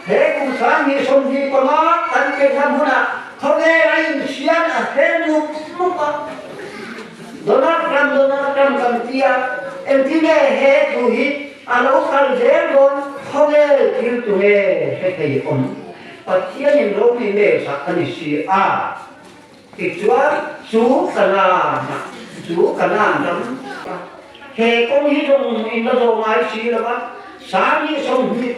He kum 2025 kan kenna hmunah khawvel a insiam a hel mup mup a. Donald Trump, Donald Trump kan ti a, engtin nge he thu hi a lo kal zel dawn khawvel thil tu nge hre thei awm? Pathianin ropui hmelsak a ni si a. Tichuan chu Kanaan-ah, chu Kanaan ram he kawng hi zawng in la zawh ngai si lo va, 2025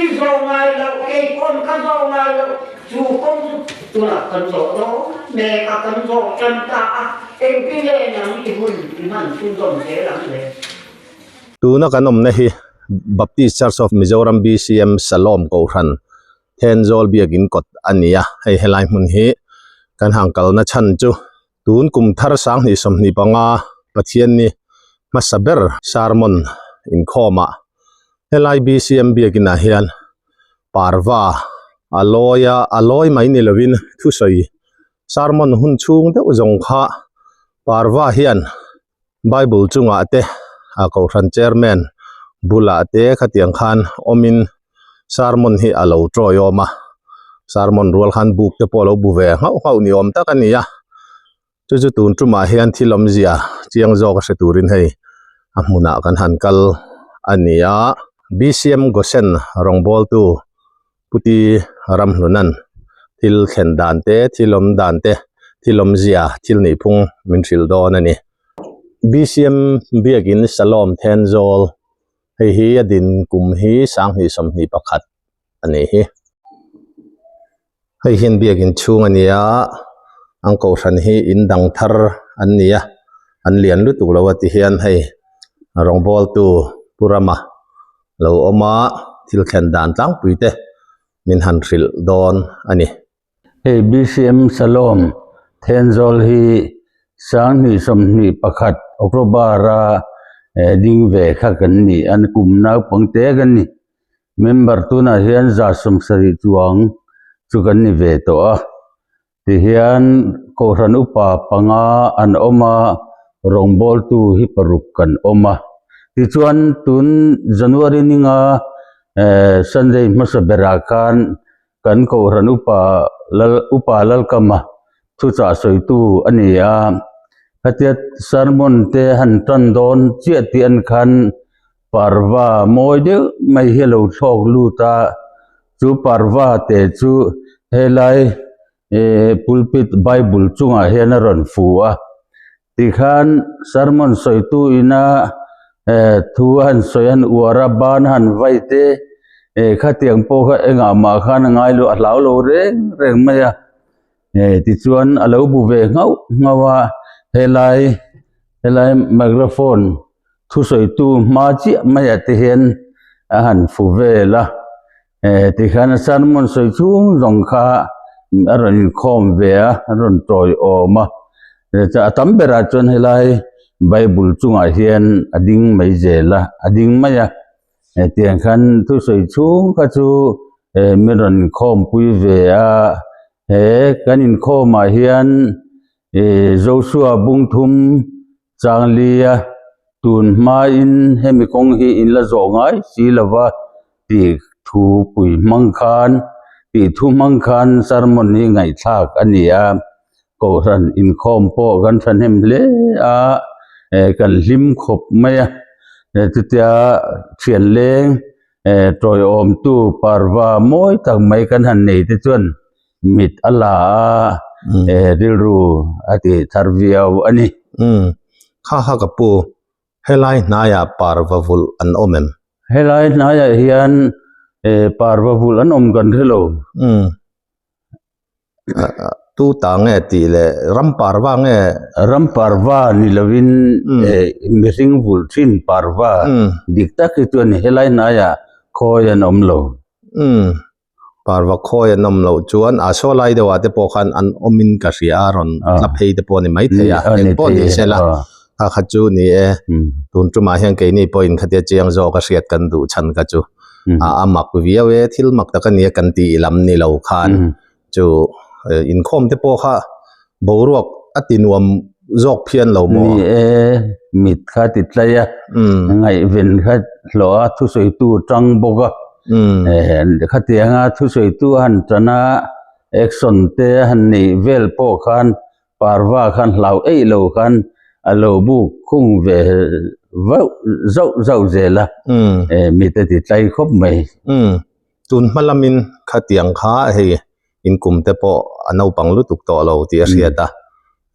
i zawh ngai loh, kei pawn ka zawh ngai loh, chu kawng chu tunah kan zawh dawn mek a, kan zawh tan ta a, engtin nge nang i hun i hman chhunzawm zel ang le? Tuna kan awmna hi Baptist Church of Mizoram BCM Salom Kohhran Thenzawl biakin kawt a ni a, hei helai hmun hi kan han kalna chhan chu tun kum thar 2025 Pathianni hmasa ber sermon inkhawmah helai BCM biakinah hian parva a lawi a, a lawi mai ni lovin thusawi sermon hun chhung deuh zawng kha parva hian Bible chungah te a kohhran chairman bulah te khatiang khan awmin sermon hi a lo tawi awm a sermon rual khan buk te pawh a lo bu ve nghauh nghauh ni awm tak a ni a chu chu tun tumah hian thil awmzia chiang zawk a hre turin hei a hmunah kan han kal a ni a B_C_M Gosen rawngbawltu Puti Ramhlunan thil thlen dan te, thil awm dan te, thil awmzia, thil nihphung min hrilh dawn a ni. BCM Biakin Salom Thenzawl hei hi a din kum hi 2021 a ni hi. Hei hian biakin chhung a ni a, an kohhran hi in dang thar an ni a, an lian lutuk lo a ti hian hei rawngbawltu Pu Rama lo awm a, thil thlen dan tlangpui te min han hrilh dawn a ni. Hei BCM Salom Thenzawl hi 2021 October-a ding ve kha kan ni a, kum naupangte kan ni. Member tunah hian 70 chuang chu kan ni ve tawh a tihian kohhran upa panga an awm a rawngbawltu hi paruk kan awm a tichuan tun January ninga eh Sunday hmasa berah khan kan kohhran upa lal upa Lalkama thuchah sawitu a ni a khatia sermon te han tan dawn chiah tih an khan Parva mawi deuh mai hi a lo thlawk lut a, chu parva te chu helai eh pulpit bible chungah hian a rawn fu a, tikhan sermon sawitu ina eh thu a han sawi a han uar a ban a han vai te eh khatiang pawh kha engah mah khan a ngai lo a hlau lo reng reng mai a eh tichuan a lo bu ve nghauh nghauh a helai helai microphone Thusawitu hma chiah maiah te hian a han fu vel a, eh tikhian a sermon sawi chhung zawng kha a rawn inkhawm ve a, a rawn tawiawm a, a tam berah chuan helai bible chungah hian a ding mai zel a, a ding mai a, hetiang khan thusawi chhung kha chu eh min rawn inkhawmpui ve a, he kan inkhawmah hian eh Joshua bungthum Changlia, tun hmain hemi kawng hi in la zawh ngai si lova tih thu pui hmang khan tih thu hmang khan sermon hi ngaihthlak a ni a, Kohhran inkhawm pawh kan thahnem hle a, eh kan hlim khawp mai a, chutia thian leng eh tawiawmtu parva mawi tak mai kan han nei te chuan mit a la a eh rilru a tih thar viau a ni. Umm kha kha ka pu helai hnaiah parva vulh an awm em? Helai hnaiah hian eh parva vulh an awm kan hre lo. Umm tu ta nge tih leh ram parva nge? Ram parva ni lovin eh mihring vulh thin parva dik tak hi chuan helai hnaiah khawi an awm lo. Umm Parva khawi an awm loh chuan a saw lai deuhah te pawh khan an awmin ka hria a rawn tla phei te pawh a ni maithei a eng pawh ni se la kha kha chu ni e tun tumah hian keini pawhin khatia chiang zawk a hriat kan duh chhan kha chu a mak viau e thil mak tak a nia kan tih lam ni lo khan chu inkhawm te pawh kha boruak a ti nuam zawk phian lo maw? Ni e, mit kha ti tlai a, ngaihven kha hlawh a thusawitu tang bawk a. Khatianga thusawitu a han tan a, action te a han neih vel pawh khan parva khan hlau eih lo khan a lo buk khung ve vauh zauh zauh zel a, mite ti tlai khawp mai. Tun hma lamin khatiang kha hei inkum te pawh a naupang lutuk tawh lo tih a hriat a,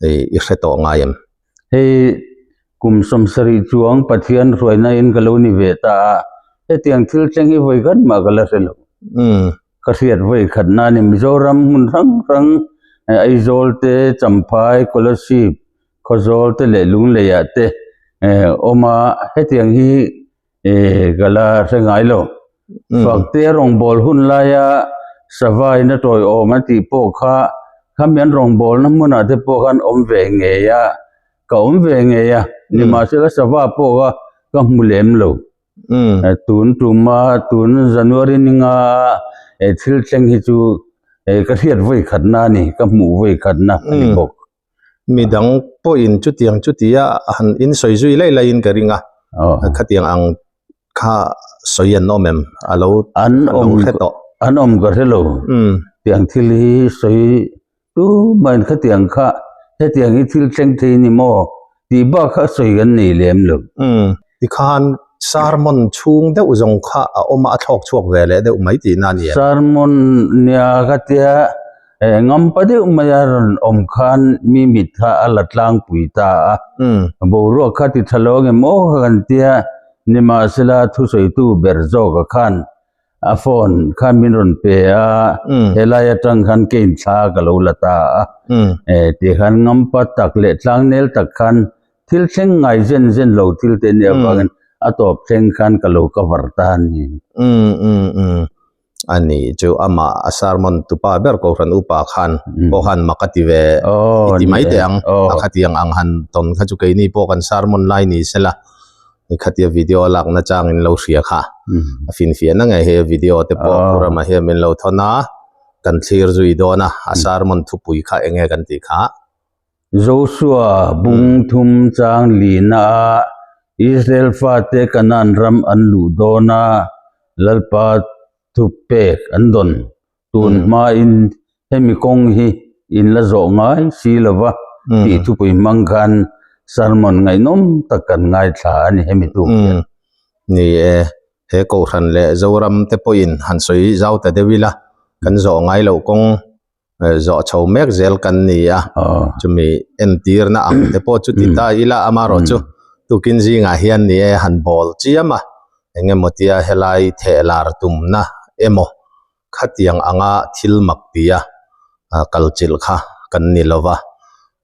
hei i hre tawh ngai em? Hei kum sawmsarih chuang Pathian hruaina in ka lo ni ve ta a, hetiang thil thleng hi vawi khat mah ka la hre lo. Ka hriat vawi khat na ni Mizoram hmun hrang hrang Aizawl te, Champhai, Kolasib, Khawzawl te leh Lungleiah te awm a, hetiang hi ka la hre ngai lo. Fakte rawngbâwl hun laia savain a tawiawm a tih pawh kha khami an rawngbâwlna hmunah te pawh khan awm ve ngei a, ka awm ve ngei a, nimahsela sava pawh kha ka hmu lem lo. Tun tuma tun January ninga thil thleng hi chu ka hriat vawi khatna a ni, ka hmuh vawi khatna a ni bawk. Midang pawhin chutiang chutia han in sawi zui laih laihin ka ring a, khatiang ang kha sawi an awm em? A lo an awm hre tawh. An awm ka hre lo. Tiang thil hi sawi tumahin khatiang kha hetiang hi thil thleng thei ni maw tih bak kha sawi kan nei lem lo. Tikhan sermon chhung deuh zawng kha a awm a, a thlawk chhuak ve leh deuh mai tihna a ni em? Sermon nia khatia ngampa deuh maia rawn awm khan mi mit kha a la tlangpui ta a, boruak kha ti tha lo angem aw kha kan tia, nimahsela thusawitu ber zawka khan A phone khan min rawn pe a, helai atang khan ke in thla ka lo la ta a. Tih khan ngampa tak leh tlangnel tak khan thil thleng ngai zen zen lo thil te nia avangin a tawp thleng khan ka lo cover ta a ni. A ni chu amah a sermon tupa ber Kohhran upa khan pawh khan mak a ti ve i ti mai teh ang. A khatiang ang han tawn kha chu keini pawh kan sermon lai ni sela. Nikhatia video a lakna chang in lo hria kha a finfiahna ngei hei a video te pawh pu Rama hian min lo thawn a kan thlir zui dawn a a sermon thupui kha eng nge kan tih kha. Joshua bung thum chang lina a Israel fate Kanaan ram an luh dawn a Lalpa thupek an dawn Tun hmain hemi kawng hi in la zawh ngai si lo va tih thupui hmang khan sermon ngaihnawm tak kan ngaithla a ni hemi tuk hian. Ni e, he Kohhran leh Zoram te pawhin han sawi zau ta deuh ila, kan zawh ngai loh kawng zawh chho mek zel kan ni a, chumi entirna ang te pawh chu ti ta ila amaherawhchu tukin zingah hian ni e han bawl chiam a, engemaw tia helai theh lar tumna emaw Khatiang anga thil mak tia kal chilh kha kan ni lo va,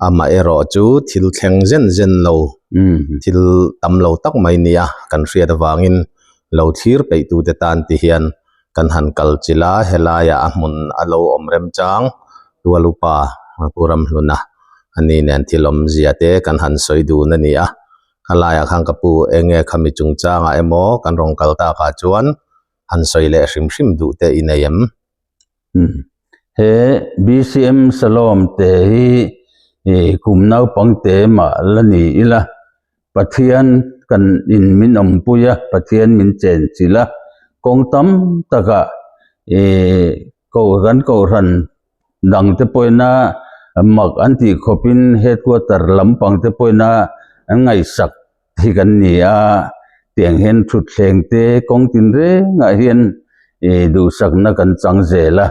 amaherawh chu thil thleng zen zen lo, thil tam lo tak mai nia kan hriat avangin lo thlir peihtute tan ti hian kan han kal chilh a, helaiah a hmun a lo awm remchang tual upa Pu Ramhluna ani nen thil awmzia te kan han sawi dun a ni a, khalaiah khan ka pu enge khami chungchangah emaw kan rawn kal takah chuan han sawi leh hrim hrim duh te i nei em? He BCM Salom te hi kum naupang te mah la ni ila, Pathian kan in min awmpui a, Pathian min chen chilh a, kawng tam takah kan kohhran dang te pawhin a mak an tih khawpin headquarter lampang te pawhin a an ngaihsak hi kan ni a, tiang hian thutthleng te kawng tin rengah hian ih duhsakna kan chang zel a,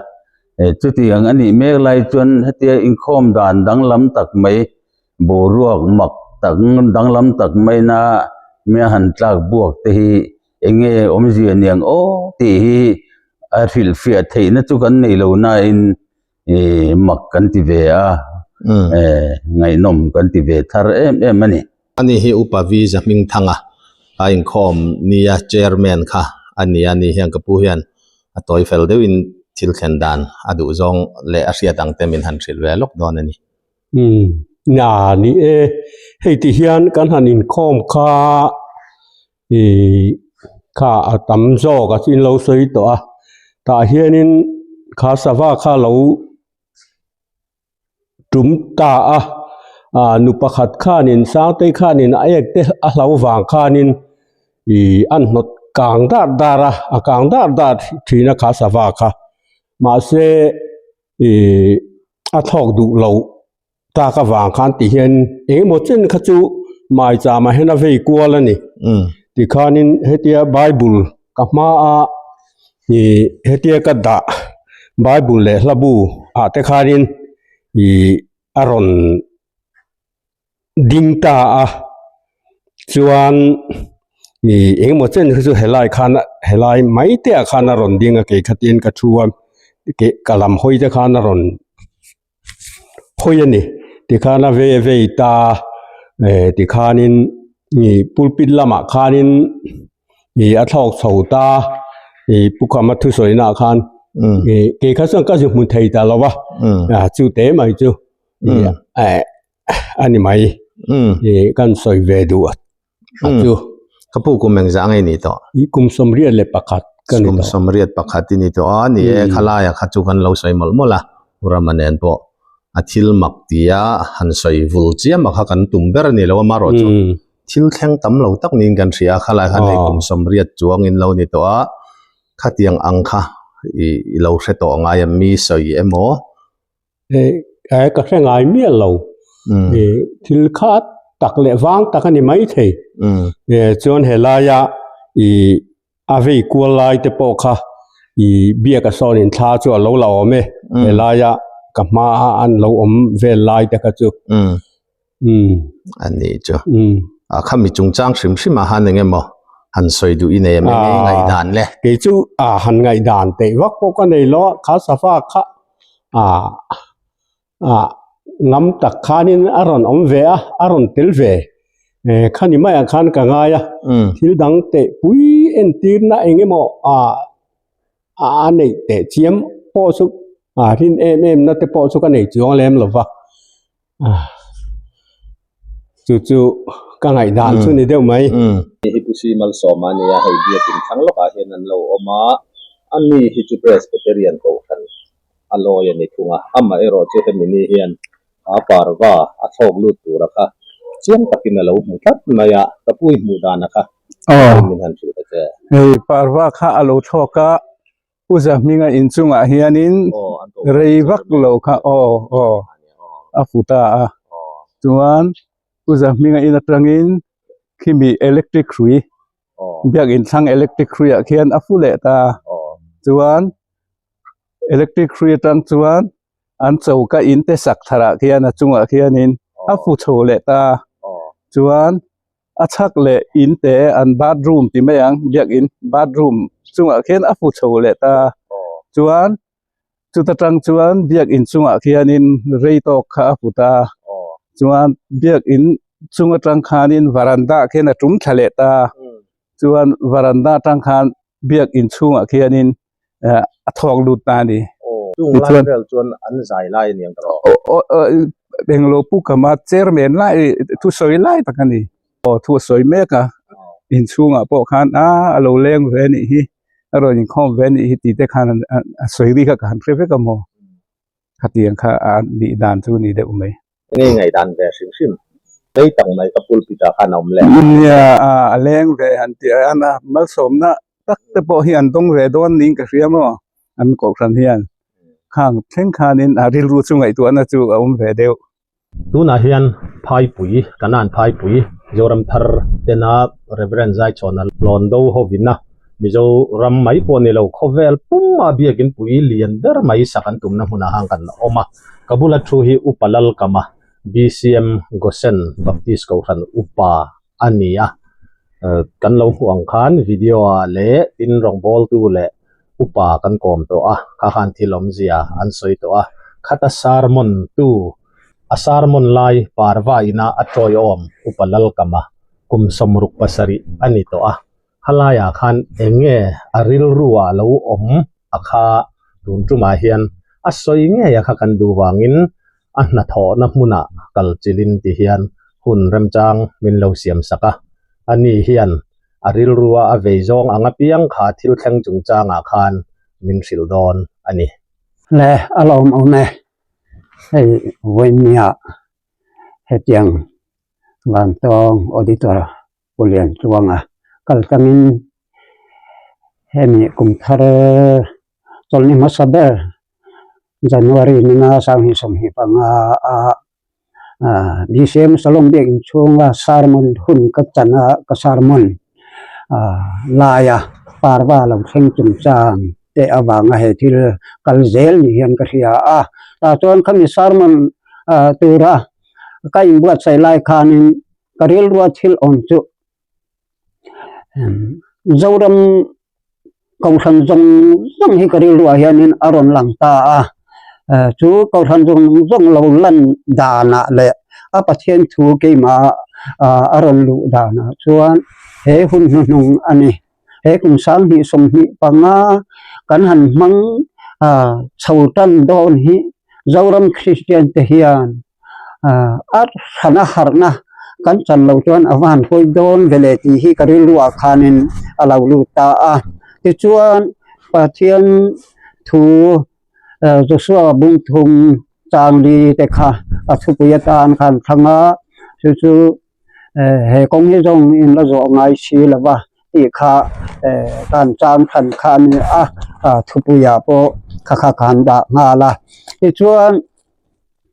chutiang a nih mek lai chuan hetia inkhawm dan danglam tak mai boruak mak tak danglam tak maina mi a han tlak buak te hi eng nge awmzia niang aw tih hi a hrilhfiah theihna chu kan nei lo nain ih mak kan ti ve a ngaihnawm kan ti ve thar em em a ni. Ani hi Upa V Zahmingthanga a inkhawm nia Chairman kha a ni a, ni hian ka pu hian a tawi fel deuhin thil thlen dan a duh zawng leh a hriat ang te min han hrilh ve lawk dawn a ni. Umm na ni e, hei ti hian kan han inkhawm kha ih kha a tam zawk a in lo sawi tawh a, tah hianin kha sava kha lo tum ta a ah nu pakhat khanin Sangtei khanin a ek te a hlo vang khanin ih an hnawt. kang dar dar a, a kang dar dar thin a kha sava kha mahse ih a thlawk duh loh tak avang khan ti hian engemaw chen kha chu maicham ah hian a vei kual a ni tikhanin hetia bible ka hma a ih hetia ka dah bible leh hla bu ah te khanin ih a rawn ding ta a chuan ih engemaw chen kha chu helai khan helai mai te ah khan a rawn ding a kei khatin ka thu a ka lam hawi te khan a rawn hawi a ni tikhan a vei a vei ta eh tikhanin ih pulpit lamah khanin ih a thlawk chho ta ih pu khama thusawi naah khan ih kei kha chuan ka zu hmu thei ta lo va ah chu te mai chu ih eh a ni mai ih kan sawi ve duh a chu. Ka pu kum engzah ngei ni tawh? Ih kum 81 ka ni tawh. Kum 81 i ni tawh a, ni e khalaia kha chu kan lo sawi mawlh mawlh a, Pu Rama nen pawh a thil mak tia han sawi vul chiam a kha kan tum ber a ni lo a, amaherawh chu thil thleng tam lo tak niin kan hria a, khalai khan hei kum 80 chuangin lo ni tawh a, khatiang ang kha i lo hre tawh ngai a mi sawi emaw? Eh ka hre ngai miah lo, thil kha tak leh vang tak a ni maithei. Chuan helaia ih a vei kual lai te pawh kha ih biak a sawn in thla chu a lo la awm e helaia ka hma a an lo awm vel lai te kha chu a ni chu a khami chungchang hrim hrim ah han eng emaw han sawi duh i nei em eng nge ngaihdan le kei chu a han ngaihdan teih vak pawh ka nei lo a kha safa kha a Ah ngam tak khanin a rawn awm ve a, a rawn tel ve. Eh khani maiah khan ka ngai a, thil dang teh pui entirna eng emaw ah a neih teh chiam pawh chu ah rin em em na te pawh chu ka nei chuang lem lo va. Ah chu chu ka ngaihdan chu ni deuh mai. Hei hi Pu Si Malsawma a nia, hei biakin thlang lawkah hian an lo awm a, ani hi chu Presbyterian Kohhran a lawi a ni thung a, amah erawh chu hemi ni hian a parva a thlawk lut tura kha chiang takin a lo hmu tlat mai a, ka pu i hmuh dana kha Aw. min han hrilh ta che. Hei parva kha a lo thlawk a, Pu Zahminga inchungah hianin rei vak lo kha aw aw a fu ta a, chuan Pu Zahminga in atangin khimi electric hrui biakin thlang electric hruiah khian a fu leh ta chuan electric hrui atang chuan an choka in te sak tharah khian a chungah khianin a fu chho leh ta chuan a chhak leh in te an bathroom ti mai ang biakin bathroom chungah khian a fu chho leh ta chuan chuta tang chuan biakin chungah khianin rei tawk kha a fu ta chuan biakin chung atang khanin varanda ah khian a tum thla leh ta chuan varanda atang khan biakin chhungah khianin eh a thawk lut ta a ni. Chung lai vel chuan an zai lai a ni ang tawh. Englo pu kama chairman lai thusawi lai tak a ni. Aw thu a sawi mek a inchhungah pawh khan a a lo leng ve a nih hi a rawn inkhawm ve a nih hi tih te khan a sawi ri kha ka han hre vek a maw khatiang kha a nih dan chu a ni deuh mai. Enge ngaihdan ve hrim hrim rei tak mai ka pulpit ah khan a awm leh. Nia a leng ve han tih a a malsawmna tak te pawh hi an dawng ve dawn niin ka hria maw an kohhran hian khang thleng khanin a rilru chu ngaihtuahna chu a awm ve deuh. Tunah hian Phaipui, Kanan Phaipui, Zoram thar tena Reverend Zaichhawna Hlawn do hovina Mizoram mai pawh ni lo khawvel puma biakin pui lian ber mai sak an tumna hmunah khan kan awm a. Ka bula thu hi Upa Lalkama, BCM Gosen Baptist Kohhran Upa a ni a. Kan lo hmuh ang khan video ah leh tin rawngbawltu leh upa kan kawm tawh a, kha khan thil awmzia an sawi tawh a, khata sermon tu a sermon lai parva ina a tawiawm upa Lalkama kum 67 a ni tawh a, khalaiah khan eng nge a rilru ah lo awm a kha tun tumah hian a sawi ngei a kha kan duh vangin a hnathawhna hmunah kal chilin ti hian hun remchang min lo siam sak a, ani hian a rilrua a vei zawng ang apiang kha thil thleng chungchangah khan min hrilh dawn a ni. Le a lawm awm e, hei vawinia hetiang Vantawng Auditor Pu Liantluanga kal tangin. Hemi kum thar chawlhni hmasa ber January nina 2025 a BCM Shalom Biakinn chhunga sermon hun ka chan a ka sermon laia parva lo thleng chungchang te avanga he thil kal zel ni hian ka hria a tah chuan khami sermon tura ka inbuatsaih lai khanin ka rilrua thil awm chu Zoram kohhran zawng zawng hi ka rilruah hianin a rawn lang ta a, chu kohhran zawng zawng lo lan danah leh a Pathian thu keimah a rawn luh danah chuan he hun hnuhnung a ni. He kum 2025 kan han hmang chho tan dawn hi Zoram Kristian te hian a hrana harhna kan chan loh chuan a va han hawi dawn ve le tih hi ka rilruah khanin a lo lut ta a. Tichuan Pathian thu Joshua bungthum changli te kha a thupui atan khan thlang a, chu chu he kawng hi zawng in la zawh ngai si lo va tih kha kan chang than kha a ni a, thupuiah pawh kha kha ka han dah nghal a. Tichuan.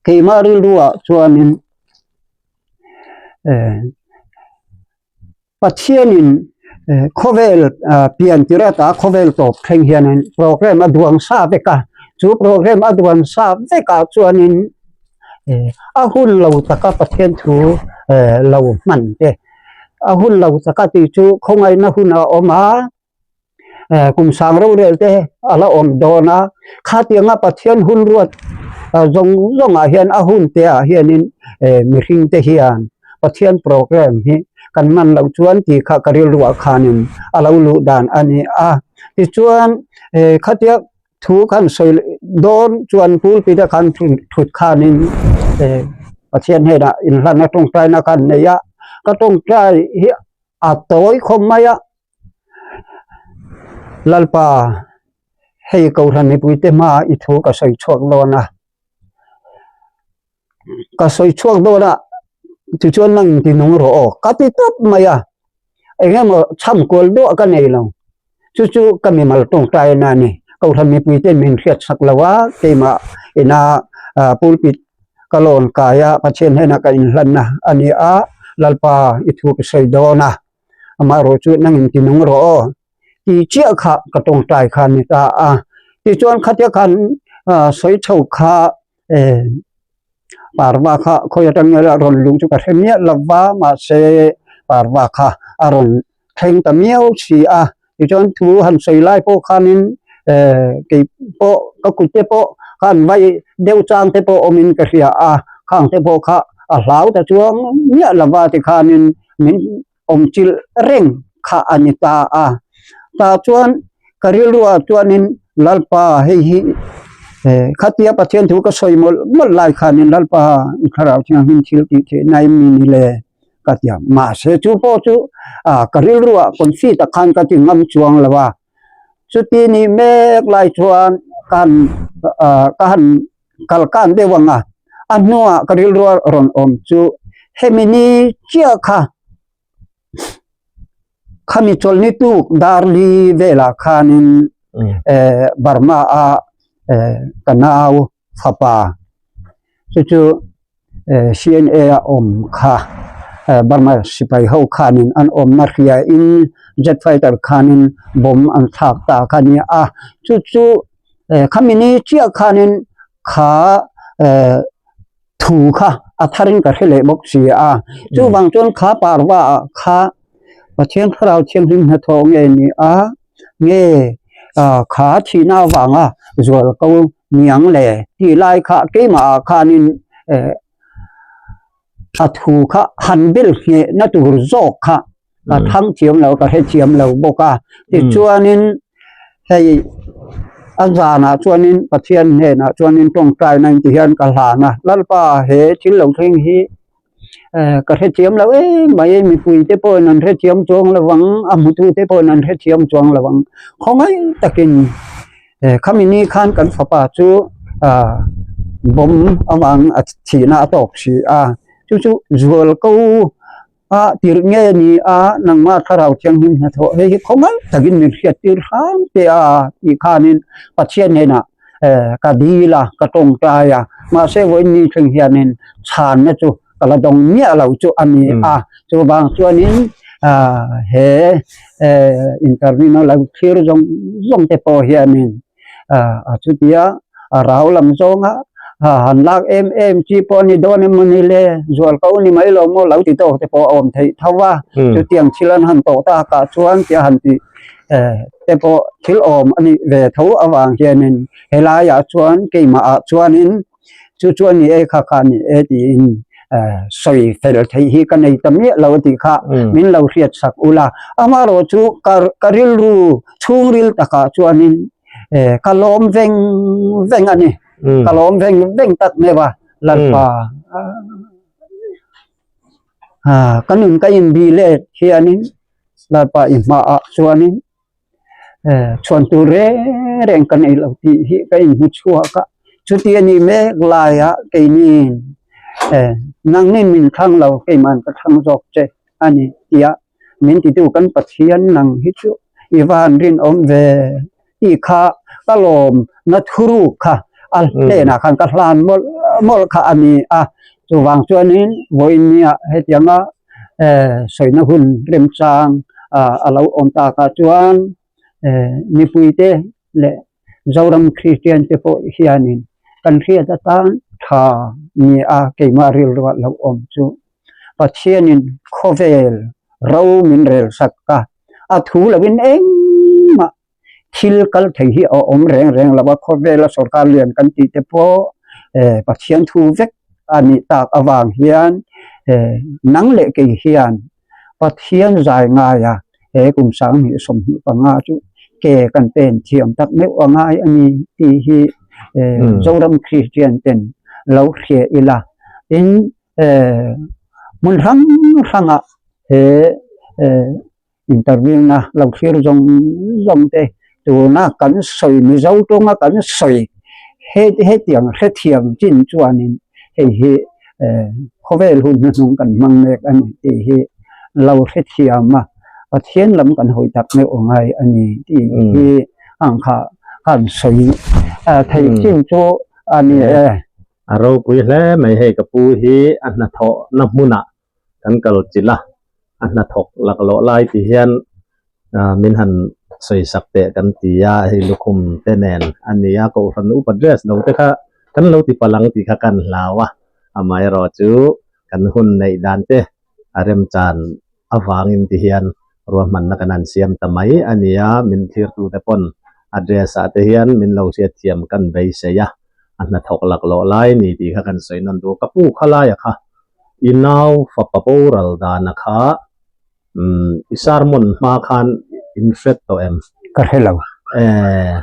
Keimah rilruah chuanin Pathianin khawvel pian tirh ata khawvel tawp thleng hianin program a duang sa vek a, chu program a duan sa vekah chuanin a hun lo taka Pathian thu lo hman te, a hun lo taka tih chu khawngaihna hun a awm a. Kum sang rorel te a la awm dawn a, khatianga Pathian hun ruat zawng zawngah hian a hun te ah hianin mihring te hian Pathian program hi kan man loh chuan tih kha ka rilruah khanin a lo luh dan a ni a. Tichuan khatia thu khan sawi dawn chuan pulpit a khan thut khanin Pathian hnenah inhlanna tawngtaina khan nei a, ka tawngtai hi a tawi khawp mai a. Lalpa, hei Kohhran mipuite hmaah i thu ka sawi chhuak dawn a, ka sawi chhuak dawn a, tichuan nang inti nung rawh aw, ka ti tawp mai a, eng emaw chham kual duah ka nei lo, chu chu ka mimal tawngtaina a ni, Kohhran mipuite min hriat sak lo a, keimah ina pulpit ka lawn kai a, Pathian hnenah ka inhlanna a ni a, Lalpa i thu ka sawi dawn a. Amaherawh chu nang in ti nung rawh aw tih chiah kha ka tawngtai kha a ni ta a. Tichuan khatia khan sawi chho kha parva kha khawi atang nge a rawn luh chu ka hre miah lo va mahse parva kha a rawn thleng ta miau si a. Tichuan thu han sawi lai pawh khanin kei pawh ka kut te pawh khan vai deuh chang te pawh awmin ka hria a, khang te pawh kha a hlau ta chuang miah lo va tikhanin min awm chilh reng kha a ni ta a. Tah chuan ka rilruah chuanin Lalpa hei hi khatia Pathian thu ka sawi mawlh mawlh lai khanin Lalpa i thlarau thianghlim thil tih theih na em mi ni le ka ti a. Mahse chu pawh chu ka rilruah confi tak khan ka ti ngam chuang lo a. Chuti ni mek lai chuan ka han ka han kal kan deuh ang a, a hnuah ka rilrua rawn awm chu hemi ni chiah kha khami chawlhni tuk darli velah khanin eh Burma a eh ka nau fapa chu chu eh C_N_A a awm kha eh Burma sipai ho khanin an awmna hria in jet fighter khanin bomb an thlak ta kha a ni a chu chu. Khami ni chiah khanin kha thu kha a tharin ka hre leh bawk si a, chuvang chuan kha parva ah kha Pathian Thlarau Thianghlim hnathawh nge ni a, nge kha thihna avanga zual ko niang le tih lai kha keimah ah khanin a thu kha han bel nghehna tur zawk kha ka thang thiam lo ka hre thiam lo bawk a tichuanin hei a zanah chuanin Pathian hnenah chuanin tawngtaina in ti hian ka hlan a Lalpa he thil lo thleng hi eh ka hre thiam lo em mai mipui te pawhin an hre thiam chuang lo vang a hmutu te pawhin an hre thiam chuang lo vang khawngaih takin eh khami ni khan kan fapa chu ah bomb avang a thihna a tawk si a chu chu zual ko. a tirh nge ni a nangmah thlarau thianghlim hnathawh hei hi khawngaih takin min hriat tir hram teh a tih khanin Pathian hnenah ka dil a ka tawngtai a mahse vawiin ni thleng hianin chhanna chu ka la dawng miah lo chu a ni a chuvang chuanin he interview na lo thlir zawng zawng te pawh hianin a chutia a rau lam zawnga han lak em em chi pawh a ni dawn emaw ni le zual ko ni mai lo maw lo ti tawk te pawh a awm theih tho a chutiang thil an han tawh takah chuan tia han tih te pawh thil awm a nih ve tho avang hianin helaiah chuan keimahah chuanin Chu chu a ni e kha kha a ni e tiin sawi fel theih hi ka nei ta miah lo a tih kha min lo hriat sak ula. Amaherawh chu ka ka rilru chhungril takah chuanin ka lawm veng veng a ni. Ka lawm veng veng tak meuh a Lalpa. Ka nun ka inbih let hianin Lalpa i hmaah chuanin chhuan tur reng reng ka nei lo tih hi ka inhmu chhuak a chuti a nih mek laiah keini nangnin min thlang lo keiman ka thlang zawk che a ni tia min titu kan Pathian nang hi chu i van rinawm ve tih kha ka lawm na thuruk kha a hnenah khan ka hlan mawlh mawlh kha a ni a chuvang chuanin vawinia hetianga sawina hun remchang a lo awm takah chuan mipuite leh Zoram Kristian te pawh hianin kan hriat atan tha ni a keimah rilruah lo awm chu Pathianin khawvel ro min rel sak a, a thu lovin engmah thil kal thei hi a awm reng reng lo a, khawvela sorkar lian kan tih te pawh Pathian thu vek a nih tak avang hian nang leh kei hian Pathian zai ngaia he kum 2025 chu ke kan pen thiam tak meuh a ngai a ni tih hi Zoram Kristian ten lo hria ila. Tin, hmun hrang hrangah he Interview na lo thlir zawng zawng te tuna kan sawi Mizo tawnga kan sawi he hetiang hrethiam chin chuanin hei hi khawvel hun hnuhnung kan hmang mek a ni tih hi lo hrethiam a Pathian lam kan hawi tak meuh a ngai a ni tih hi ang kha kan sawi theih chin chu a ni e. A ropui hle mai hei ka pu hi a hnathawhna hmunah kan kal chilh a, a hnathawk laklawh lai ti hian min han sawi sak teh kan ti a, hei lukhum te nen a ni a, kohhran upa dress lo te kha kan lo ti palang tih kha kan hlau a, amaherawh chu kan hun neih dan te a remchan avangin ti hian ruahmanna kan han siam ta mai a ni a, min thlirtute pawn a dress ah te hian min lo hriatthiam kan beisei a, a hnathawk laklawh lai ni tih kha kan sawi nawn duh, ka pu khalai a kha. I nau fapa boral dana kha i sermon hma khan in hret tawh em? Ka hre lo. Eh,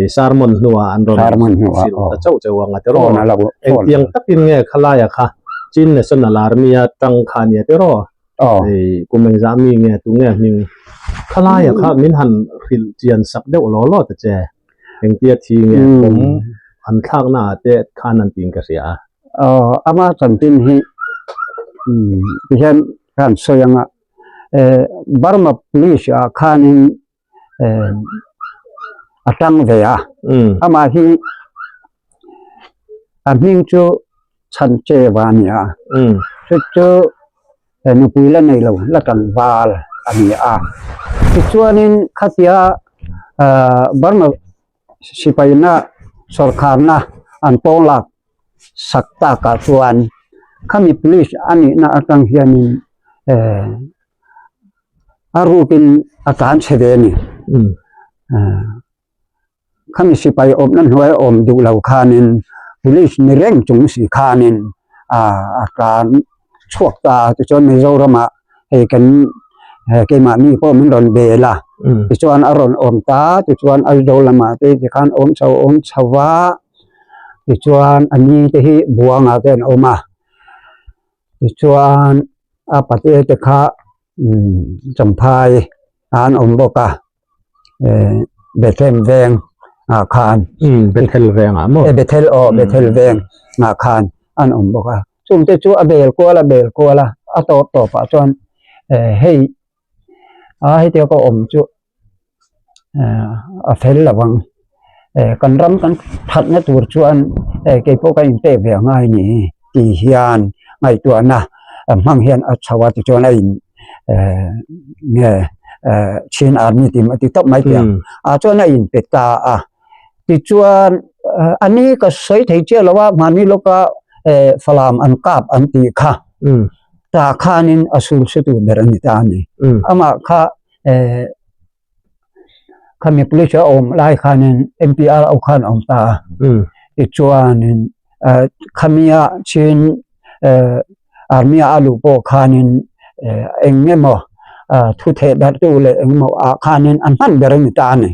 i sermon hnuah an rawn Sermon hnuah, hrilh ta aw. chauh chauh ang a tiraw? Phone a lo phone. Engtiang takin nge khalaia kha Chin National Army a tang kha nia tiraw? Aw. Ei, kum engzah mi nge tu nge hming? Khalaia kha min han hrilh chian sak deuh law law ta che. Engtia thi nge pawm an thlakna ah te khan an tiin ka hria a. Aw ama chanchin hi tihian ka han sawi ang a, Burma police ah khanin a tang ve a, amah hi a hming chu Chhancheva a ni a, chu chu nupui la nei lo la tlangval a ni a, tichuanin khatia Burma sipaina sawrkharna an pawng lak sak takah chuan khami police a nihna atang hianin eh a rukin a tlan chhe ve a ni khami sipai awmna hnuai awm duh lo khanin police ni reng chung si khanin a tlan chhuak ta a tichuan Mizoramah hei kan keimahni pawh min rawn bel a tichuan a rawn awm ta tichuan Aizawl lamah te tikhan awm chho awm chho va tichuan a ni te hi buangah te an awm a tichuan a pate te kha Champhai ah an awm bawk a. Bethlehem veng ah khan Bethel veng ah maw Bethel aw Bethel veng ah khan an awm bawk a chungte chu a bel kual a bel kual a. a tawp tawpah chuan hei a hetia ka awm chu a fel lo ang kan ram kan thatna tur chuan keipawh ka inpek ve a ngai ni tih hian ngaihtuahna hmang hian a chho a tichuan a in nge Chin Army tih a ti tawp mai thei ang ah chuan a inpe ta a tichuan a ni ka sawi thei chiah lo a mahni lawka Falam an kap an tih kha tah khanin a sul hre tur ber a ni ta a ni amah kha. Khami police a awm lai khanin M_P_R ho khan a awm ta a tichuanin khamia chin army a luh pawh khanin eng emaw thu theh darh tu leh eng emaw ah khanin an hman ber a ni ta a ni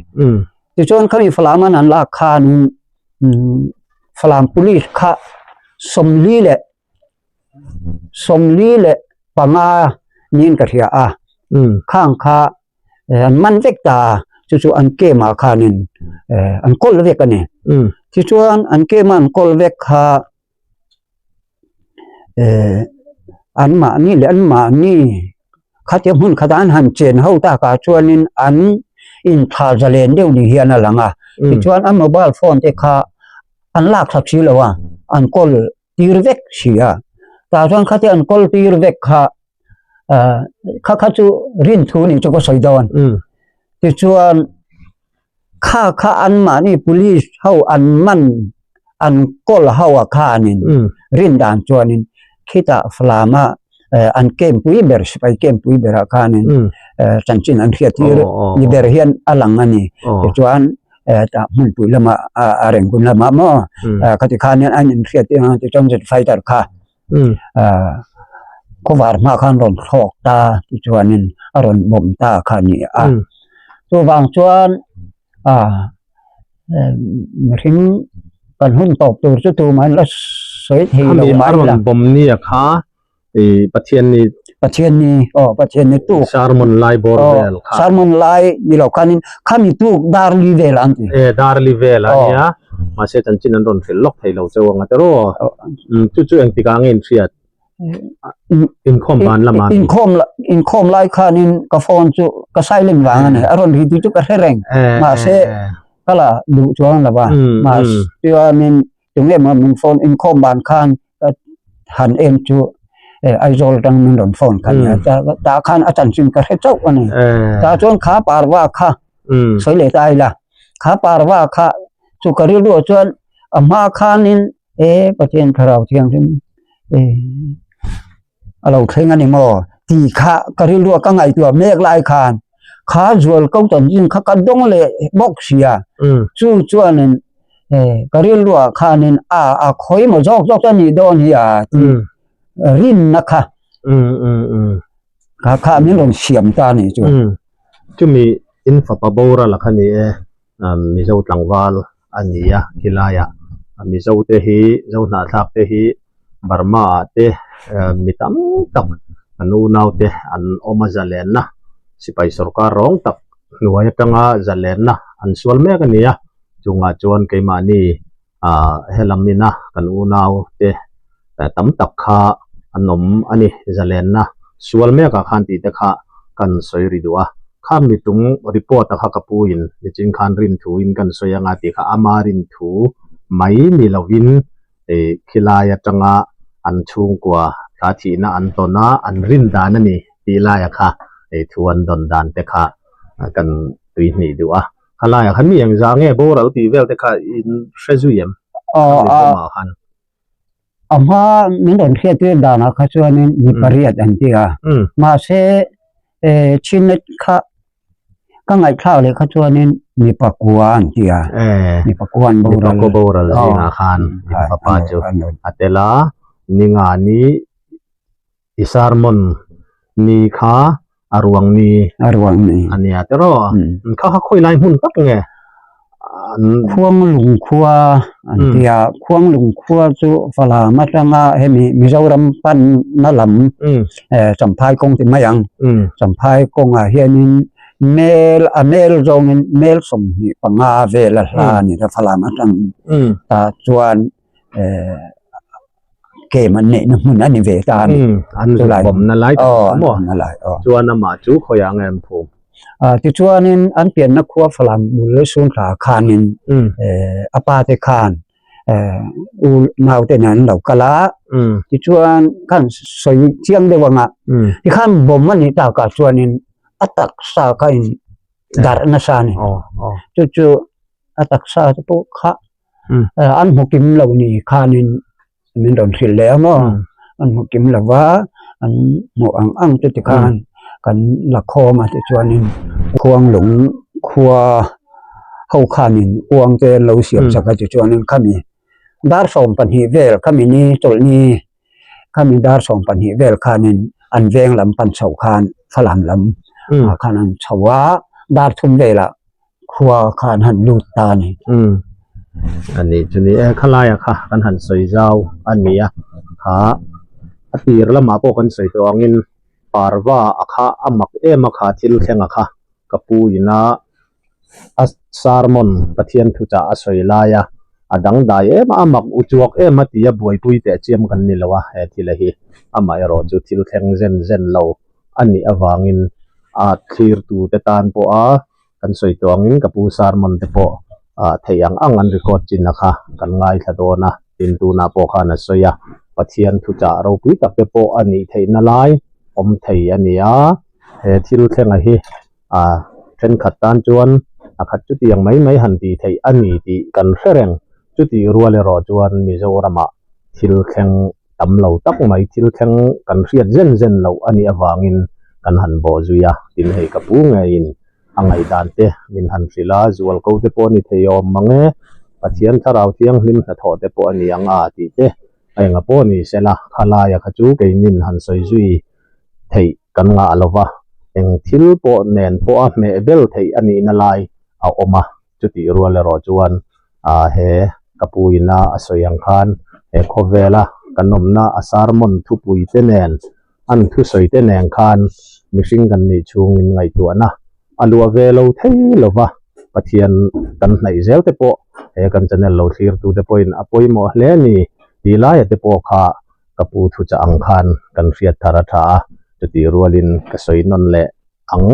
tichuan khami Falam an han lak khanin Falam police kha 40 leh 45 niin ka hria a khang kha an man vek ta a chu chu an camp ah khanin an kawl vek a ni tichuan an camp a an kawl vek kha an mahni leh an mahni khatia hmun khatah an han chen ho takah chuanin an inthla zalen deuh ni hian a lang a tichuan an mobile phone te kha an lak sak si lo a an kawl. tir vek si a tah chuan khatia an kawl tir vek kha ah kha kha chu rin thu nih chu ka sawi dawn tichuan kha kha an mahni police ho an man an kawl ho ah khanin rin dan chuanin khitah Falam ah an camp pui ber sipai camp pui berah khanin chanchin an hriat tir ni ber hian a lang a ni tichuan tah hmunpui lamah a reng hun lamah maw khati khanin an inhriat tir ang tichuan jet fighter kha khawvar hma khan rawn thlawk ta tichuanin a rawn bawm ta kha a ni a chuvang chuan mihring kan hun tawp tur chu tumah an la sawi thei lo a rawn bawm nia kha i Pathian ni Pathian ni aw Pathian ni tuk sermon lai bawr vel kha sermon lai ni lo khanin khami tuk darli vel an ti e darli vel a nia mahse chanchin an rawn hrilh lawk thei lo cheu anga tero chu chu engtik ah nge in hriat inkhawm ban lamah inkhawm inkhawm lai khanin ka phone chu ka silent vang a ni a rawn ri tih chu ka hre reng mahse ka la duh chuang lo va mahse chuanin tunge maw min phone inkhawm ban khan ka han em chu Aizawl atang min rawn phone kha nia tah khan a chanchin ka hre chauh a ni tah chuan kha parva kha sawi leh ta ila kha parva kha chu ka rilru ah chuan a hma khanin e Pathian thlarau thianghlim e a lo thleng a ni maw tih kha ka rilru ah ka ngaihtuah mek lai khan kha zual ko chanchin kha ka dawng leh bawk sia chu chuanin e ka rilru ah khanin a a khawi maw zawk zawk chuan nih dawn hi a tih rinna kha kha kha min rawn siam ta a nih chu. Chumi in fapa boral a kha ni e Mizo tlangval a ni a khilaiah Mizo te hi Zohnahthlak te hi Burma ah te mi tam tak an unau te an awm a zalenna sipai sorkar rawng tak hnuai atanga zalenna an sual mek a ni a chungah chuan keimahni ah helam ina kan unau te tam tak kha an awm a ni zalenna sual mek ah khan tih te kha kan sawi ri duh a kha mitung report a kha ka pu in nichin khan rin thu in kan sawi anga tih kha ama rin thu mai ni lovin ih khilai atanga an chhungkua thla thihna an tawn a an rin dan a ni tih laia kha ih thu an dawn dan te kha kan tui hnih duh a khalaiah khan mi engzah nge boral tih vel te kha in hre zui em a khan. A hma min rawn hriat tir danah kha chuanin mi pariat an ti a mahse chinnet kha ka ngaihthlak leh kha chuanin mi pakua an ti a mi pakua an boral mi pakua boral zingah khan mi fapa chu a tel a ninga ni i sermon ni kha a ruang ni a ruang ni a nia tiraw kha kha khawi lai hmun tak nge an Khuanglung khua an tia Khuanglung khua chu Falam atanga hemi Mizoram panna lam Champhai kawng ti mai ang Champhai kawngah hianin mel a mel zawngin mel 25 vel a hla a ni ta Falam atang tah chuan. Camp an neihna hmun a ni ve ta a ni. An zuk bawmna lai tak Aw, chu maw? an bawmna lai, aw. Chuan amah chu khawiah nge an phum? Tichuanin an pianna khua Falam bul Sunhla khanin a pa te khan u naute nen an lo kal a, tichuan khan sawi chiang deuh anga tikhan bawm a nih takah chuanin a taksa kha in darh nasa a ni. Chu chu a taksa te pawh kha an hmu kim lo ni khanin min rawn hrilh leh a maw an hmu kim lo va an hmuh ang ang chu tikhan kan la khawm a tichuanin khuanglung khua ho khanin uang te an lo siam chak a tichuanin khami dar 12 vel khami ni chawlhni khami dar 12 vel khanin an veng lam pan chho khan falam lam ah khan an chho a dar 3 velah khua kha an han lut ta a ni. Umm a ni chu ni e khalaia kha kan han sawi zau a ni a kha a tir lamah pawh kan sawi tawh angin parva a kha a mak em a kha thil thleng a kha ka pu ina a sermon Pathian thuchah a sawi lai a a dangdai em a a mak uchuak em a tia buaipui teh chiam kan ni lo a he thil a hi amaherawh chu thil thleng zen zen lo a nih avangin a thlirtute tan pawha kan sawi tawh angin ka pu sermon te pawh ah theih ang ang an record chin a kha kan ngaithla dawn a tin tunah pawh khan a sawi a Pathian thuchah ropui tak te pawh a nih theihna lai awm thei a ni a he thil thlenga hi ah thenkhat tan chuan a khat chutiang mai mai han tih theih a ni tih kan hre reng chutih rual erawh chuan Mizoramah thil thleng tam lo tak mai thil thleng kan hriat zen zen loh a nih avangin kan han bawh zui a, tin hei ka pu ngeiin a ngaihdan te min han hrilh a, zual ko te pawh a ni thei awm mang e, Pathian thlarau thianghlim hnathawh te pawh a ni ang a tih te a enga pawh ni sela, khalaia kha chu keinin han sawi zui theih kan ngah lo va, eng thil pawh nen pawha hmeh bel theih a nihna lai a awm a. Chutih rual erawh chuan ah he ka pu ina a sawi ang khan he khawvela kan awmna a sermon thupui te nen an thusawi te nen khan mihring kan nih chhungin ngaihtuahna a luah ve lo thei lo va, Pathian kan hnaih zel te pawh he kan channel lo thlirtu te pawhin a pawimawh hle a ni tih laia te pawh kha ka pu thuchah ang khan kan hriat thar a tha a, chutih rualin ka sawi nawn leh ang.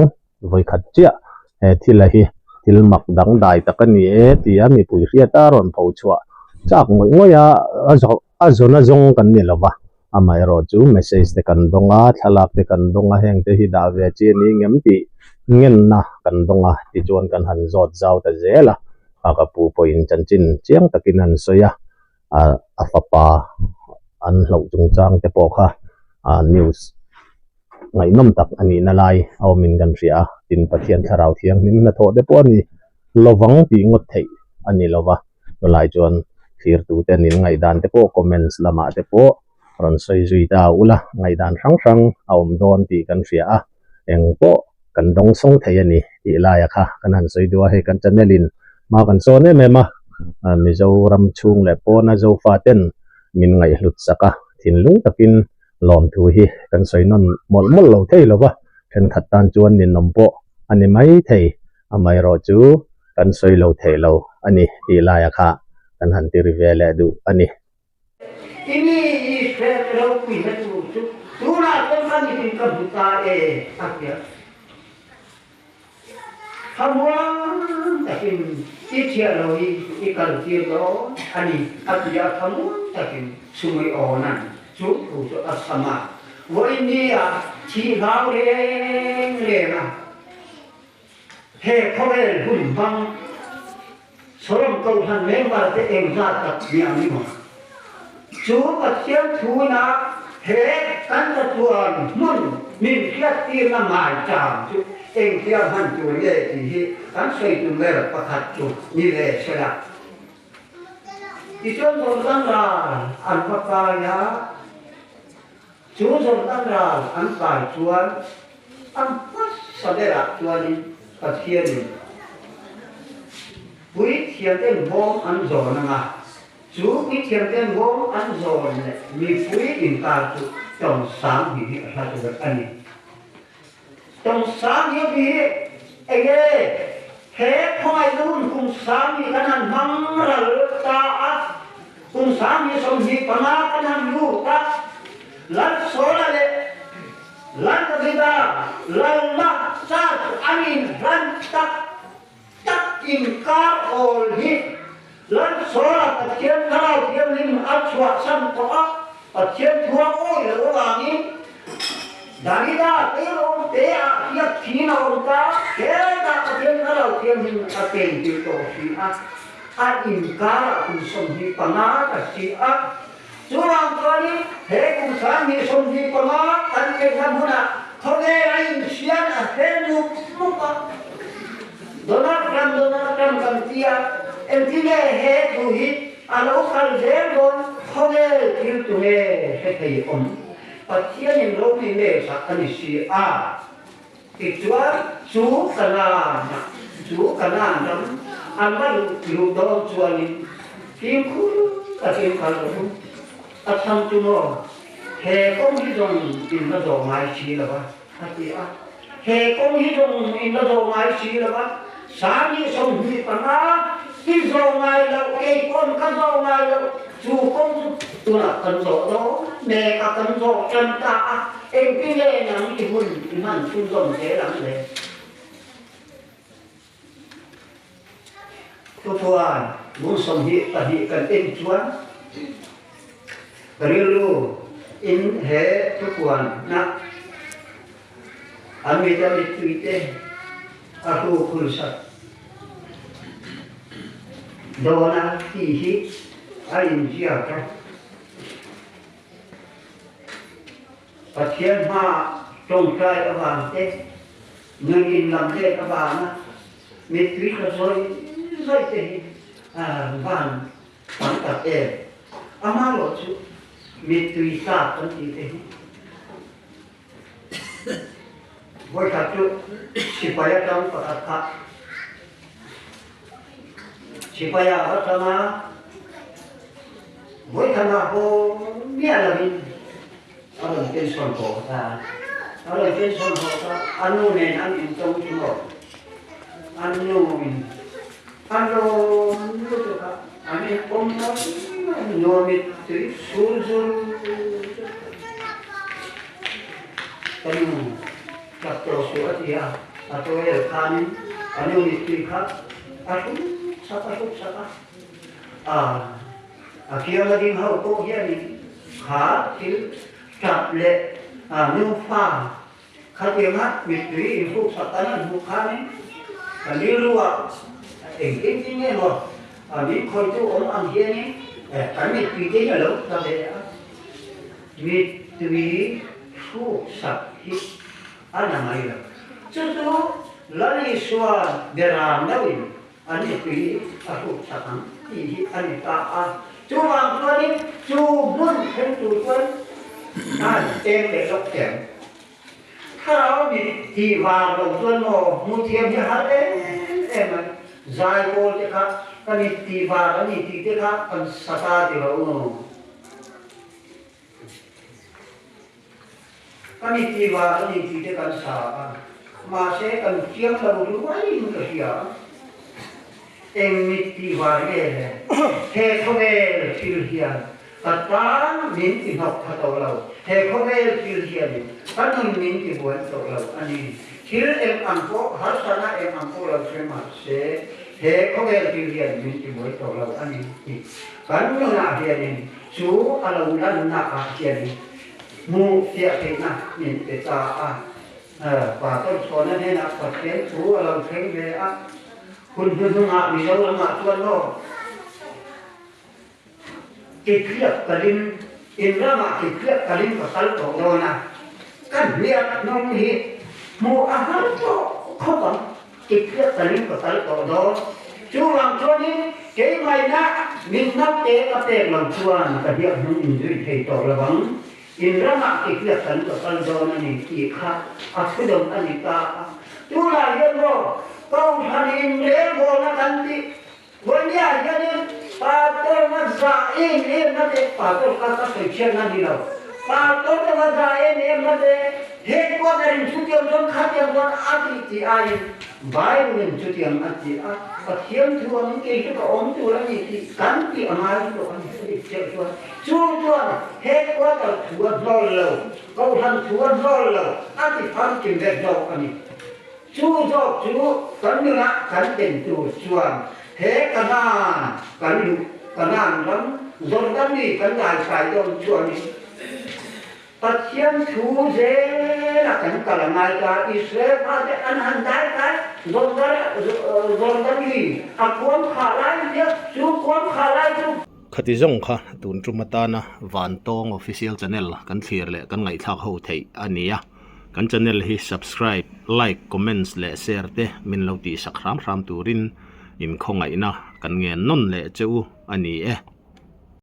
Vawikhat chiah he thil a hi thil mak dangdai tak a ni e tia mipui hriat a rawn pho chhuah chak ngawih ngawih a, a zawn a zawng kan ni lo va, amaherawh chu message te kan dawng a, thlalak te kan dawng a, heng te hi dah ve chi a ni ngem tih ngenna kan dawng a, tichuan kan han zawt zau ta zel a, a ka pu pawhin chanchin chiang takin an sawi a, a fapa an hlauh chungchang te pawh kha news ngaihnawm tak a nihna lai a awmin kan hria a, tin Pathian thlarau thianghlim hnathawh te pawh a ni lovang tih ngawt theih a ni lova, chulai chuan thlirtute nin ngaihdan te pawh comments lamah te pawh rawn sawi zui ta ula, ngaihdan hrang hrang a awm dawn tih kan hria a, eng pawh kan dawng sawng thei a ni tih laia kha kan han sawi duh a, hei kan channel in hma kan sawn em em a, Mizoram chhung leh pawna Zofa ten min ngaihhlut sak a, thinlung takin lawmthu hi kan sawi nawn mawlh mawlh lo thei lo va, thenkhat tan chuan ninawm pawh a ni mai thei, amaherawh chu kan sawi lo thei lo a ni tih laia kha kan han ti ri ve leh duh a ni. I mi Israel te ropuina tur chu tunah chuan ka mitin ka hmu ta e a ti a. Thlamuang takin i thiah lo hi i kaltir dawn a ni a ti a, thlamuang takin Sumiawna'n chu thu chu a sam a, vawiin nia thih hlau reng reng a, he khawvel hun hmang Solom Kohhran member te engzat tak ni ang i maw? Chu Pathian thuina he kan chatuan hmun min hriattirna ngaichang chu engtia hman tur nge tih hi kan sawi tum ber pakhat chu ni ve sela. Tichuan Jordan ral an va kai a, chu Jordan ral an kai chuan a hmasa berah chuanin Pathianin puithiamten bawm an zawn ang a, chu puithiamten bawm an zawn leh mipui inkar chu tawng sang hi hi a hla tur a ni. Tawng sang hi hi enge he khawngaihna hun kum sang hi kan han hmang ral ta a, kum sang hi 25 kan han lut a. inkar awl hi Lalsawla Pathian Thlarau Thianghlim a chhuahsan tawh a, Pathian thu a awi loh avangin Davida teirawng te ah hiak thin a awm ta, hetah Pathian Thlarau Thianghlim a pen tir tawh si a, a inkar ah kum 25 ta si a. Chuvang chuanin he kum 2025 kan theihna hmunah khawvel a inhriat a hre mup mup a. Donald Trump, Donald Trump kan ti a, engtin nge he thu hi a lo kal zel dawn khawvel thil tu nge hre thei awm? Pathianin ropui mek sak a ni si a. Tichuan chu Kanaan ah, chu Kanaan ram an va luh dawn chuanin fimkhur takin kal rawh u. A chhan chu maw, he kawng hi zawng in la zawh ngai si lo va, a ti a. He kawng hi zawng in la zawh ngai si lo va, 2025 i zawh ngai loh, kei pawn ka zawh ngai loh, chu kawng chu tunah kan zawh dawn mek a, kan zawh tan ta a. Engtin nge nang i hun i hman chhunzawm zel ang le? Thuchuan lung 22 kan en chuan rilru in he thupuanna an mit a mittui te a hru khul sak dawn a tih hi a inziak a. Pathian hmaah tawngtai avang te, nun in lam let avanga mittui tla zawi zawi te hi van tam tak em. Amaherawh chu mittui tlak kan tih te hi vawikhat chu sipai atang pakhat kha sipai ah va tang a, vawikhat ah haw miah lovin a rawn pension haw ta a, a rawn pension haw ta a nu nen an intawng chu maw, a nu in a lawm lutuk a, an inpawm mai mai nuam mittui sur zur chu ka nu chak tawh suh a ti a, a tawel khanin a nu mittui kha a hruk sak a hruk sak a, a a kianga ding ho pawh hianin kha thil tap leh nufa Khatianga mittui inhruk sak an han hmuh khanin kan rilru ah engtin tin nge maw min khawitu awm ang hianin kan mittui te hi a lo tla ve a. Mittui hruk sak hi a na ngai lo. Chu chu Lal Isua beram loin an mittui a hruk sak ang tih hi a ni ta a. Chuvang chuanin chu hmun thleng tur chuan an eng leh lawk thiam. Thlarau mit tih vang lo chuan maw hmu thiam hi har em em a, zai pawl te kha ka mit tih vang a ni tih te kha kan sa ta ti lo maw. Ka mit tih vang a ni tih te kan sa a, mahse kan chiang lo ruaiin ka hria. Eng mit tih vang nge le? He khawvel thil hian ka tan min ti hnawk tha tawh lo. He khawvel thil hianin ka nun min ti buai tawh lo a ni. Thil eng ang pawh, harsatna eng ang pawh lo hre mah se, he khawvel thil hian min ti buai tawh lo a ni tih kan nunah hianin chu a lo lanna ah hianin hmuh fiah theihna min pe ta a. Pastor Chhawna hnenah Pathian thu a lo thleng ve a, hun hnuhnungah Mizoramah chuan maw Kikriat kalin in ramah Kikriat kalin ka kal tawh dawn a, ka hniak hnung hi hmuh a har tawh khawp ang, Kikriat kalin ka kal tawh dawn. Chuvang chuanin keimahina min naute ka pek lo chuan ka hniak hnung inzui thei tawh lo ang. In ramah kikriat kan ka kal dawn a ni tih kha a thudawn a ni ta a. Tunah hian maw Kohhran inrelbawlna kan tih Vawinia hianin Pastor na za em em na te, Pastor kha ka sawi chhiatna ni lo, Pastor te va za em em na te, headquarter in chutiang chuan khatiang chuan a tih tih aiin Bible in chutiang a ti a, Pathian thu angin kei chu ka awm tur a ni tih kan tih a ngai tawh a ni a dik chiah chuan. Chu chuan headquarter thu a hnawl lo, Kohhran thu a hnawl lo, a ti famkim vek zawk a ni. Chu zawk chu kan nunah kan ken tur chuan he Kanaan kan luh, Kanaan ram Jordan mi kan daikai dawn chuanin Pathian thu zela kan kal a ngai ta. Israel fate an han daikai Jordan Jordan mi a kuam khah lai nia, chu kuam khah lai chu. Khati zawng kha tun tum atana Vantawng Official Channel kan thlir leh kan ngaihthlak ho theih a ni a. Kan channel hi subscribe, like, comments leh share te min lo tihsak hram hram turin in khawngaihna kan ngen nawn leh che u a ni e.